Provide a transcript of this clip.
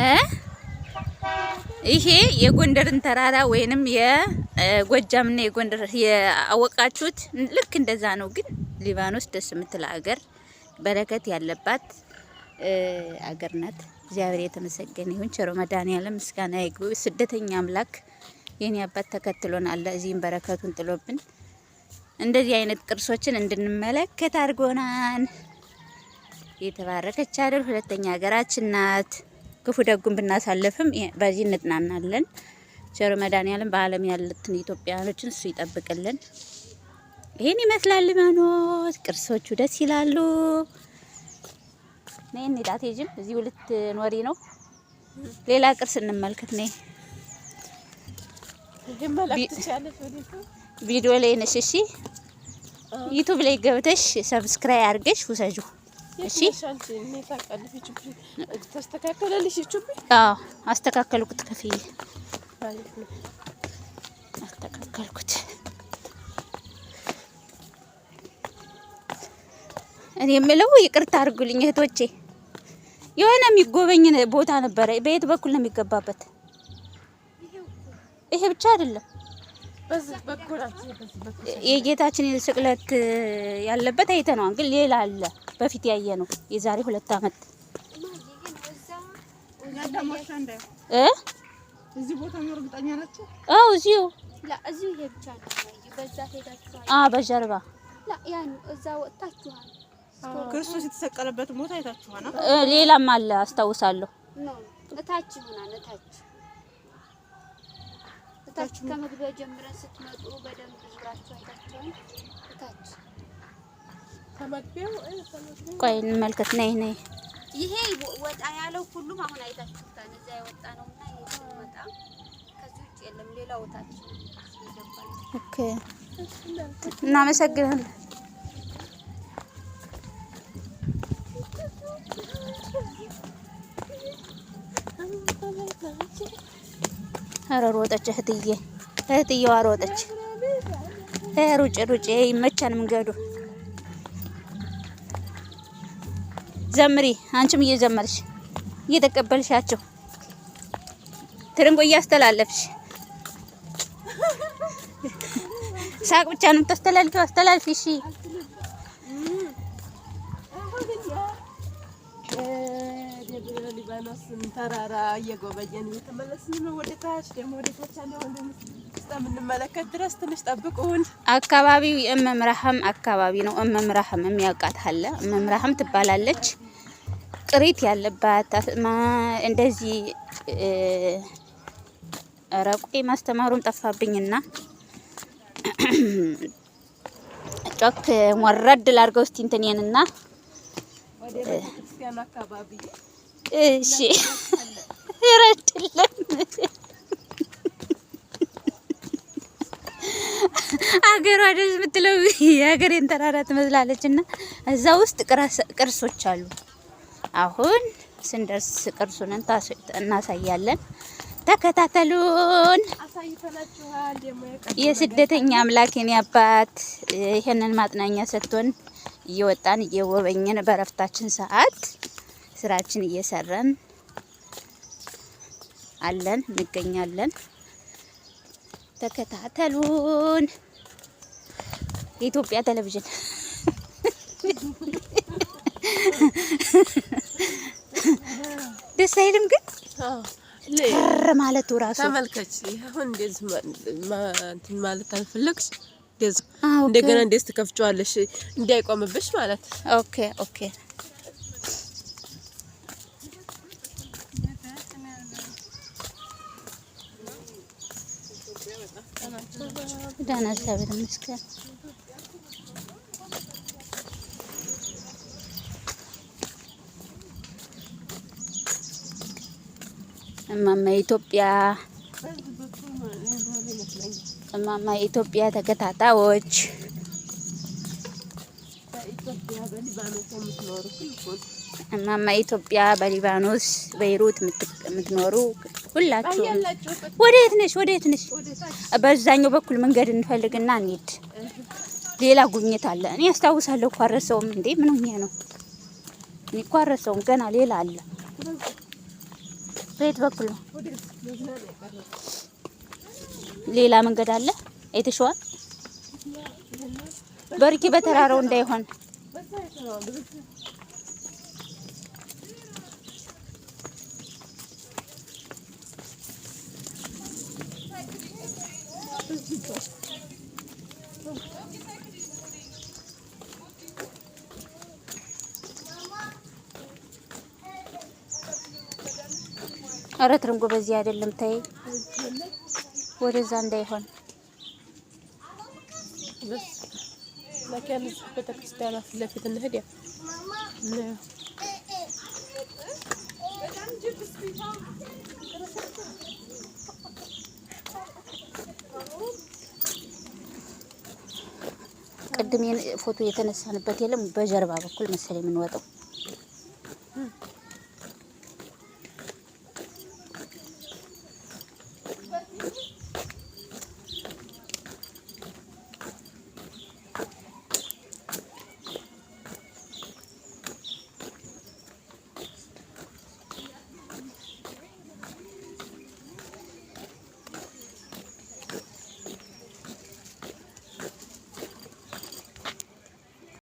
እ ይሄ የጎንደርን ተራራ ወይንም የጎጃምና የጎንደር የአወቃችሁት ልክ እንደዛ ነው። ግን ሊባኖስ ደስ የምትል አገር፣ በረከት ያለባት አገር ናት። እግዚአብሔር የተመሰገነ ይሁን። ቸሮ መድኃኔዓለም ምስጋና ይግባው። ስደተኛ አምላክ የኔ አባት ተከትሎን አለ። እዚህም በረከቱን ጥሎብን እንደዚህ አይነት ቅርሶችን እንድንመለከት አድርጎናል። የተባረከች አይደል? ሁለተኛ ሀገራችን ናት። ክፉ ደጉን ብናሳልፍም በዚህ እንጥናናለን። ቸሩ መድኃኔዓለም በዓለም ያሉትን ኢትዮጵያውያኖችን እሱ ይጠብቅልን። ይህን ይመስላል ሊባኖስ። ቅርሶቹ ደስ ይላሉ። ነይ እንሂድ። አትሄጂም? እዚሁ ልትኖሪ ነው? ሌላ ቅርስ እንመልከት። ነይ፣ ቪዲዮ ላይ ነሽ። እሺ፣ YouTube ላይ ገብተሽ subscribe አድርገሽ ውሰጁ። እሺ፣ አዎ፣ አስተካከልኩት፣ ከፍዬ አስተካከልኩት። እኔ የምለው ይቅርታ አድርጉልኝ እህቶቼ፣ የሆነ የሚጎበኝ ቦታ ነበረ። በየት በኩል ነው የሚገባበት? ይሄ ብቻ አይደለም። የጌታችን ስቅለት ያለበት አይተነዋል፣ ግን ሌላ አለ። በፊት ያየ ነው የዛሬ 2 አመት እ እዚህ ቦታ ነው። እርግጠኛ ናቸው? አዎ፣ እዚሁ። በጀርባ ክርስቶስ የተሰቀለበት ቦታ አይታችኋል? ሌላም አለ አስታውሳለሁ። እታች ይሆናል። እታች እታች ከመግቢያው ጀምረን ስትመጡ በደንብ ዙራችሁ አይታችኋል። እታች ቆይ እንመልከት። ነይ ነይ። ይሄ ወጣ ያለው ሁሉም አሁን አይታችሁታል። እዛ የወጣ ነውና ይሄ ወጣ፣ ከዚህ ውጭ የለም። ሌላው እታች። Okay፣ እናመሰግናለን። ኧረ ሮጠች እህትዬ፣ እህትዬዋ ሮጠች። ሩጭ ሩጭ፣ ይመቻን መንገዱ። ዘምሪ፣ አንቺም እየዘመርሽ እየተቀበልሻቸው ትርንጎ እያስተላለፍሽ ሳቅ ብቻ ነው የምታስተላልፊው። አስተላልፊ እሺ። ሊባኖስን ተራራ እየጎበኘን እየተመለስን ነው። ወደ ታች ደግሞ ወደ ታች ያለውን እስከምንመለከት ድረስ ትንሽ ጠብቁን። አካባቢው የእመምራህም አካባቢ ነው። እመምራህም የሚያውቃት አለ። እመምራህም ትባላለች። ቅሪት ያለባት እንደዚህ ረቆ ማስተማሩም ጠፋብኝና ጮክ ወረድ ላድርገው እስቲ እንትኔንና ወደ ቤተክርስቲያኑ አካባቢ። እሺ፣ ረድለን አገሯ ደስ የምትለው የሀገሬን ተራራ ትመስላለች። እና እዛ ውስጥ ቅርሶች አሉ። አሁን ስንደርስ ቅርሱን እናሳያለን። ተከታተሉን። የስደተኛ አምላክ የኔ አባት ይሄንን ማጥናኛ ሰጥቶን እየወጣን እየጎበኘን በረፍታችን ሰዓት ስራችን እየሰራን አለን እንገኛለን። ተከታተሉን። የኢትዮጵያ ቴሌቪዥን ደስ አይልም ግን ጥር ማለቱ ራሱ። ተመልከች። አሁን እንደዚህ እንትን ማለት አልፈለግሽ፣ እንደገና እንደዚህ ትከፍጪዋለሽ እንዳይቆምብሽ ማለት። Okay፣ ደህና፣ እግዚአብሔር ይመስገን። እማማ ኢትዮጵያ፣ እማማ ኢትዮጵያ ተከታታዮች፣ እማማ ኢትዮጵያ በሊባኖስ በይሩት የምትኖሩ ሁላችሁም ወዴት ነሽ? ወዴት ነሽ? በዛኛው በኩል መንገድ እንፈልግና እንሂድ። ሌላ ጉብኝት አለ። እኔ አስታውሳለሁ እኮ አልረሳውም። እንዴ ምን ሆኜ ነው? እኔ እኮ አልረሳውም። ገና ሌላ አለ። በየት በኩል ነው? ሌላ መንገድ አለ። አይተሽዋል? በርኪ በተራራው እንዳይሆን። ኧረ ትርንጎ በዚህ አይደለም። ተይ ወደዛ እንዳይሆን። ቤተክርስቲያኗ ፊት ለፊት እንሂድ። ቅድም ፎቶ የተነሳንበት የለም፣ በጀርባ በኩል መሰለኝ የምንወጣው።